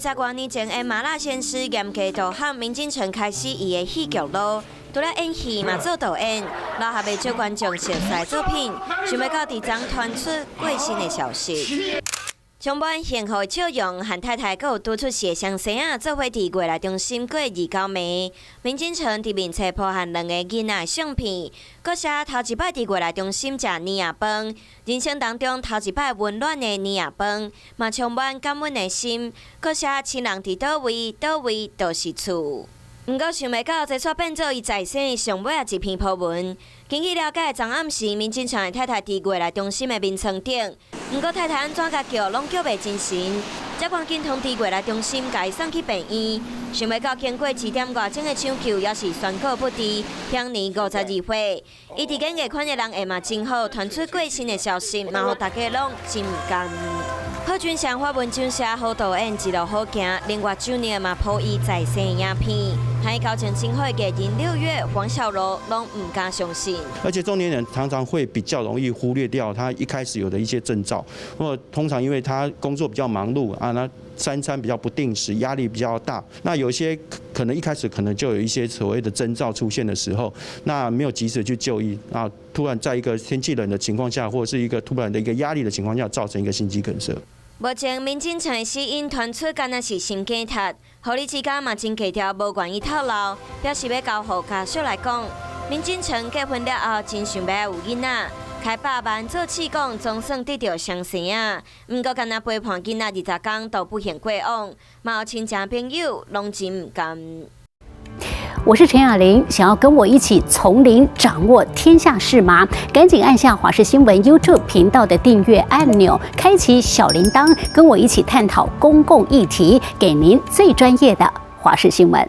十外年前的麻辣鮮師嚴格導航明金城開始伊的戲劇路，除了演戲嘛做導演，留下袂少觀眾熟悉作品。想袂到佇昨傳出過身的消息。充滿幸福的笑容，和太太閣有拄出世的雙生仔，做伙佇月老中心過二九暝。明金城佇面冊鋪漢兩个囡仔的相片，閣寫頭一擺佇月老中心食年夜飯，人生當中頭一擺溫暖的年夜飯，嘛充滿感恩的心。閣寫親人佇佗位，佗位都是厝。毋過想袂到，這卻變做伊在生上尾仔一篇鋪文。根據了解，昨暗時明金城的太太佇月老中心的眠床頂，毋過太太按怎共叫，攏叫袂精神，才趕緊通知月老中心，共伊送去病院。想袂到經過一點外鐘的搶救，猶是宣告不治，享年52歲。伊佇演藝圈的人緣嘛真好，傳出過身的消息，嘛予大家攏真毋甘。賀軍翔、發文章寫好導演一路好行，另外周年嘛鋪伊在生的影片，和伊交情真好的藝人六月、黃小柔攏毋敢相信。而且中年人常常會比較容易忽略掉他一開始有的一些徵兆，或通常因為他工作比較忙碌啊，那三餐比較不定時，壓力比較大，那有些可能一開始可能就有一些所謂的徵兆出現的時候，那沒有及時去就醫啊，突然在一個天氣冷的情況下，或者是一個突然的一個壓力的情況下，造成一個心肌梗塞。目前明金城的死因傳出，敢若是心梗塞，護理之家嘛真低調，無願意透露，表示欲交予家屬來講。明金城結婚了後，真想欲有囡仔，開百萬做試管，總算得著雙生仔。毋過，敢若陪伴囡仔20工都不幸過往，嘛有親情朋友攏真毋甘。我是陳雅玲，想要跟我一起從零掌握天下事嗎？趕緊按下華視新聞 YouTube 頻道的訂閱按鈕，開啟小鈴鐺，跟我一起探討公共議題，給您最專業的華視新聞。